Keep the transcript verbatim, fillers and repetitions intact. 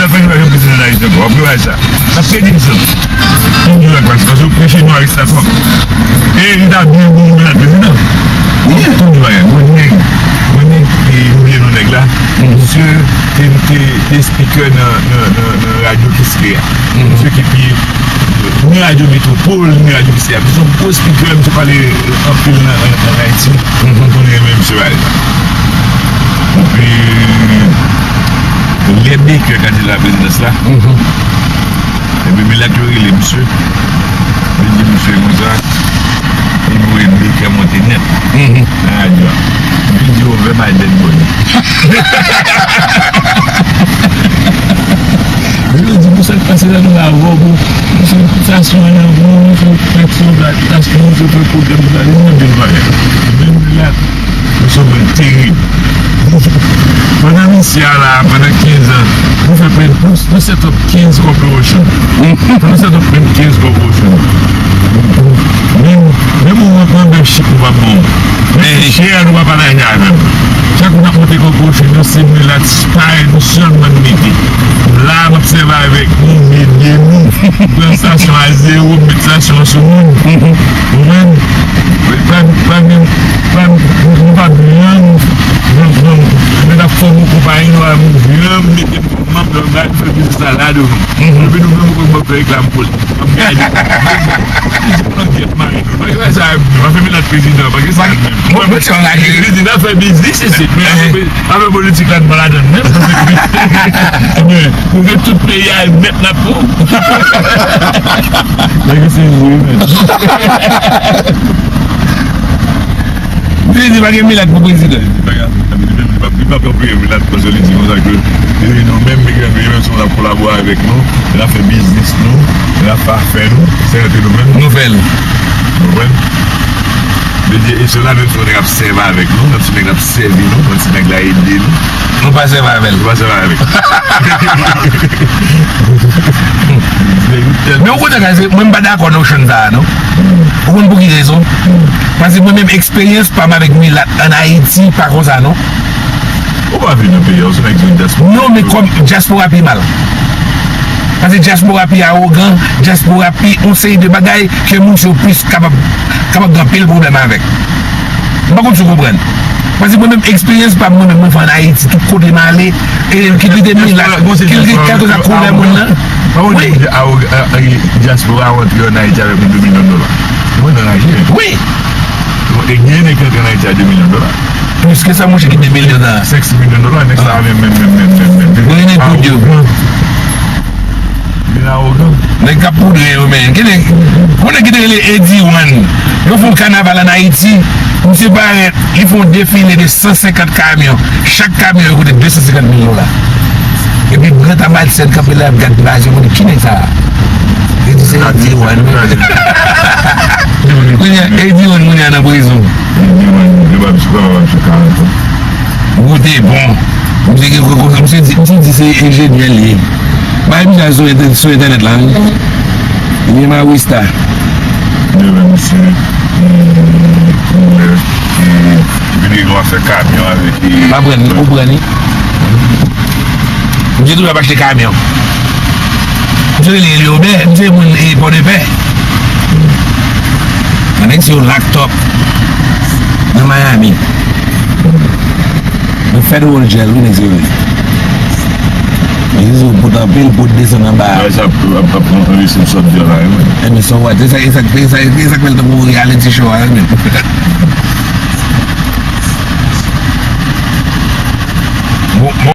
Fè nou pa janm prezidan Ayiti ankò. W ap wè sa. N ap pèdi misyon. Konn di sa k pase, paske yo preche nou arestasyon. E li ta byen bon pou Milat prezidan. Konn di bagay, René, René, e, oubyen non nèg la. Misye te, te, te speaker nan, nan, nan, nan radyo Kiskeya. Misye ki pi, ni radyo Metwopòl, ni radyo Kiskeya. Misye yon gwo speaker, misye pale anpil nan, nan, nan Ayiti. Mwen konnen menm se bagay la. Epi, lè Baker kandida prezidans la, epi Milat yo rele misye, yo di misye konsa, li voye Baker monte nèt nan radyo a. Li di, "Over my dead body." Yo di, "Pou sa k pase la, nou la avè w, pou, pou sa, sa sou an nan vou, nou fè taksi, nou fè taksi, nou fè pwoblèm pou la, nou fè pwoblèm." Menm la, nou sou mwen terib. Pandan misye a la, pandan kenz an, nou fè plen, nou, nou set up kenz corporation. Nou set up menm kenz corporation. Menm, menm yon membership nou pa ban w. Menm share nou pa pataje avè w. Chak moun ap monte corporation, nou se milat pa nou sèlman n mete. La, m ap sèvi avèk nou, m ede nou. M pran stasyon a zewo, m met stasyon an sou moun. Ou konprann? Pa, pa menm, pa, nou pa blan, nou, nou, nou, nou t ap fòme yon konpayi, nou pa blan, mete m kòm manm nan, nou al fè biznis la ladan nou. Epi nou menm, nou konn fè reklam pou li. M ap gade. Pou langyèt mare nou. Pa gen sa, pa fè Milat prezidan, pa gen sa menm. Mwen, mwen, mwen, prezidan fè biznis isit, men afè, afè politik la, nou pa ladan menm. Ebyen, nou gen tout peyi a nèt la pou. Nèg yo se vre, men. Li di pa gen milat pou prezidan. Li pa, li pa, li pa pran premye milat paske li di konsa ke, e, nou menm, migrant yo menm, si w ap kolabore avèk nou, n ap fè biznis nou, n ap fè afè nou, se rete nou menm. Nou fè l. Nou konprann? Li di, e se la menm si yon nèg ap sèvi avèk nou, menm si nèg la ap sèvi nou, menm si nèg la ede nou. Nou pa sèvi avè l. Nou pa sèvi avè l. Men ou konn sa k pase, mwen m pa dakò notion sa a, non. Ou konn pou ki rezon? Paske mwen menm eksperyans pa m avèk milat ann Ayiti pa konsa, non. Ou pa viv nan peyi a, ou se nèg ki vin dyaspora. Non, men kòm dyaspora pi mal. Paske dyaspora pi awogan, dyaspora pi yon seri de bagay ke moun yo plis kapab, kapab gen anpil pwoblèm avèk. M pa konn si w konprann. Paske mwen menm, eksperyans pa m, mwen menm, mwen fè ann Ayiti, tout kote m ale, e kit li te milat, kit li te kèlkeswa koulè moun nan. Pa konn si w konprann. Wi. Dyaspora a antre ann Ayiti avèk yon de milyon dola. Mwen anraje. Wi. E gen nèg ki antre ann Ayiti a de milyon dola. Plis ke sa, monchè, ki de milyon dola. Senk, sis milyon dola, nèg sa a menm, menm, menm, menm, menm, menm. Mwen renmen kout yo. Vin awogan. Nèg k ap poudre yo, men. Gen nèg, gon nèg ki te rele Eddy One. Yo fè yon kanaval ann Ayiti. Misye parèt, li fè yon defile de san senkant kamyon. Chak kamyon yo koute de san senkant mil dola. Epi Brent a Malsèn kanpe la, y ap gad vizaj yo, konn ki nèg sa a. Yo di se Eddy One. Kounye a, Eddy One kounye a nan prizon. Eddy One, yo pa misye, pa misye karant an. Ou te bon. Misye gen koko, misye di, misye di se enjenyè l ye. Bay misye al sou entè-, sou entènèt la, wi. Li menm a Wista. Yo wè misye, e, koulè, e, vin gen yon afè kamyon avèk, e, pa pran ni, ou pran ni. Misye toujou ap achte kamyon. Misye rele Eliobè, misye moun, e, Pòdepè. Nan nèg se yo lock up nan Miami. Nan federal jail, wi, nèg se yo ye. Nèg se yo pot anpil, pot desann anba. Bagay sa ap, ap, ap pran anvi sou sòt jail la, wi. Enben, so what? E sa, e sa, e sa, e sa k fè l tankou reality show a, wi. Bon, bon.